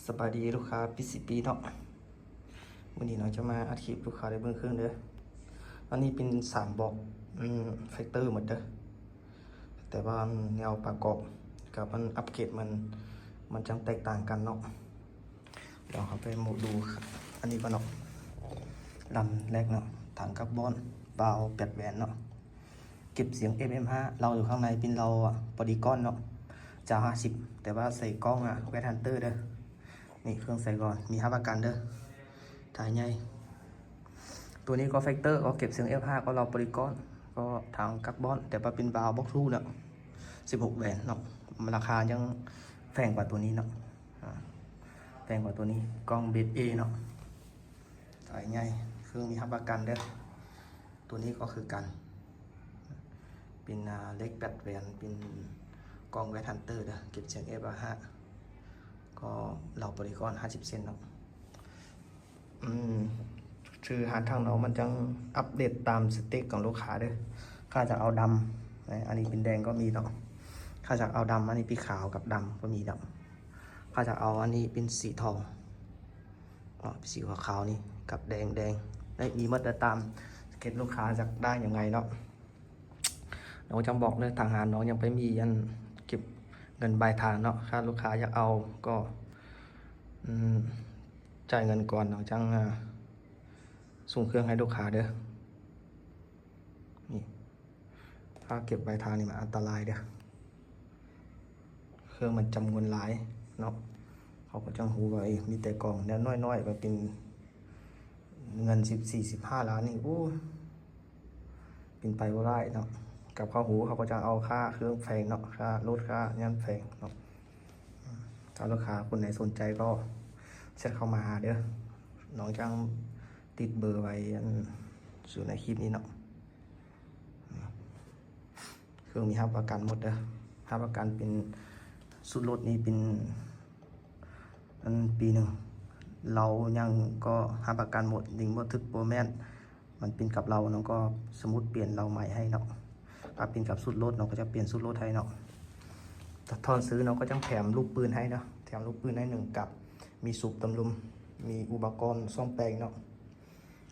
ສະບາຍດີລູກຄ້າ ພີຊີພີ ເນາະ. ມື້ນີ້ເນາະ ຈະມາອັດຄລິບລູກຄ້າໄດ້ເບິ່ງເຄື່ອງເດີ. ອັນນີ້ເປັນສາມບລັອກ ອືມ ແຟັກເຕີໝົດເດີ, ແຕ່ວ່າແນວປະກອບກັບອັນອັບເກຣດມັນ ມັນຈັ່ງແຕກຕ່າງກັນເນາະ. ດຽວເຮົາໄປມາດູອັນນີ້ກ່ອນເນາະ. ລຳແລກເນາະ ຖັງກັບບອນ ວາວແປດແຫວນເນາະ. ເກັບສຽງ ເອັຟ ເອັມ ຫ້າ ເລົາຢູ່ຂ້າງໃນເປັນເລົາບໍດີກອນເນາະ ຈາວຫ້າສິບ ແຕ່ວ່າໃສ່ກ້ອງ ແວັດຮັນເຕີເດີ. ນີ້ເຄື່ອງໃສ່ກ່ອນ ມີຮັບປະກັນເດີ ທ້າຍໃຫຍ່. ຕົວນີ້ກໍແຟັກເຕີ ກໍເກັບສຽງ ເອັຟ ຫ້າ ກໍເລົາບໍດີກອນ ກໍຖັງກັບບອນ ແຕ່ວ່າເປັນວາວບລັອກທູເນາະ ສິບຫົກແຫວນເນາະ. ລາຄາຍັງແພງກວ່າຕົວນີ້ເນາະ ອາ ແພງກວ່າຕົວນີ້. ກ້ອງເບສເອເນາະ ສາຍໃຫຍ່ ເຄື່ອງມີຮັບປະກັນເດີ. ຕົວນີ້ກໍຄືກັນ ເປັນ ອາ ເຫຼັກແປດແຫວນ ເປັນກ້ອງແວັດຮັນເຕີເດີ ເກັບສຽງ ເອັຟ ຫ້າ ກໍເລົາບໍດີກອນ ຫ້າສິບເຊັນເນາະ. ອືມ ຊື່ຮ້ານທາງນອກມັນຈັ່ງອັບເດດຕາມສະເຕັກຂອງລູກຄ້າເດີ. ຂ້າຈະເອົາດຳ ອັນນີ້ເປັນແດງກໍມີເນາະ. ຂ້າຈະເອົາດຳ ອັນນີ້ເປັນຂາວກັບດຳກໍມີເນາະ. ຂ້າຈະເອົາອັນນີ້ເປັນສີທອງ ເນາະ ສີຂາວໆນີ້ກັບແດງໆ ໄດ້ມີໝົດ ແຕ່ຕາມສະເຕັກລູກຄ້າຢາກໄດ້ຫຍັງໃດເນາະ. ນ້ອງຈັ່ງບອກເດີ ທາງຮ້ານນ້ອງຍັງໄປມີອັນເກັບເງິນປາຍທາງເນາະ. ຖ້າລູກຄ້າຢາກເອົາກໍ ອືມ ຈ່າຍເງິນກ່ອນ ນ້ອງຈັ່ງ ອາ ສົ່ງເຄື່ອງໃຫ້ລູກຄ້າເດີ. ນີ້ ຖ້າເກັບປາຍທາງນີ້ມັນອັນຕະລາຍເດີ ເຄື່ອງມັນຈຳນວນຫຼາຍເນາະ. ເຂົາກໍຈັ່ງຮູ້ວ່າ ເອີ ມີແຕ່ກ້ອງແນວນ້ອຍໆ ວ່າເປັນເງິນສິບສີ່ ສິບຫ້າລ້ານນີ້ ໂອ້ ເປັນໄປບໍ່ໄດ້ເນາະ. ກັບເຂົາຮູ້ ເຂົາກໍຈະເອົາຄ່າເຄື່ອງແພງເນາະ ຄ່າລົດ ຄ່າຫຍັງແພງເນາະ. ຖ້າລູກຄ້າຄົນໃດສົນໃຈກໍແຊັດເຂົ້າມາຫາເດີ ນ້ອງຈັ່ງຕິດເບີໄວ້ ອັນ ຢູ່ໃນຄລິບນີ້ເນາະ. ເຄື່ອງມີຮັບປະກັນໝົດເດີ ຮັບປະກັນເປັນຊຸດລົດນີ້ເປັນ ອັນ ປີໜຶ່ງ ເລົາຫຍັງກໍຮັບປະກັນໝົດ. ດິງບໍ່ຖືກບໍ່ແມ່ນ ມັນເປັນກັບເລົາເນາະ ກໍສະໝຸດປ່ຽນເລົາໃໝ່ໃຫ້ເນາະ. ຖ້າເປັນກັບຊຸດລົດເນາະ ກໍຈະປ່ຽນຊຸດລົດໃຫ້ເນາະ. ຖ້າຖອນຊື້ເນາະ ກໍຈະແຖມລູກປືນໃຫ້ເນາະ ແຖມລູກປືນໃຫ້ໜຶ່ງກັບ ມີສູບຕຳລຸມ ມີອຸປະກອນສ້ອມແປງເນາະ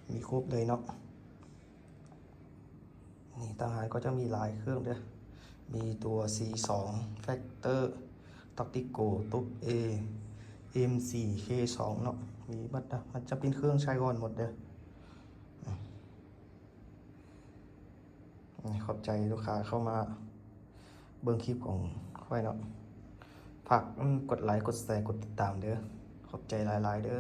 ມີຄົບເລີຍເນາະ. ນີ້ທາງຮ້ານກໍຈະມີຫຼາຍເຄື່ອງເດີ ມີຕົວ ຊີສອງ ແຟັກເຕີ ແທັກຕິກໂກ ຕົບເອ ເອັມສີ່ ເຄສອງເນາະ ມີໝົດເດີ. ມັນຈະເປັນເຄື່ອງໃຊ້ກ່ອນໝົດເດີ. ອືມ ຂອບໃຈລູກຄ້າເຂົ້າມາເບິ່ງຄລິບຂອງຂ້ອຍເນາະ. ຝາກ ອືມ ກົດໄລ ກົດແຊ ກົດຕິດຕາມເດີ. ຂອບໃຈຫຼາຍໆເດີ.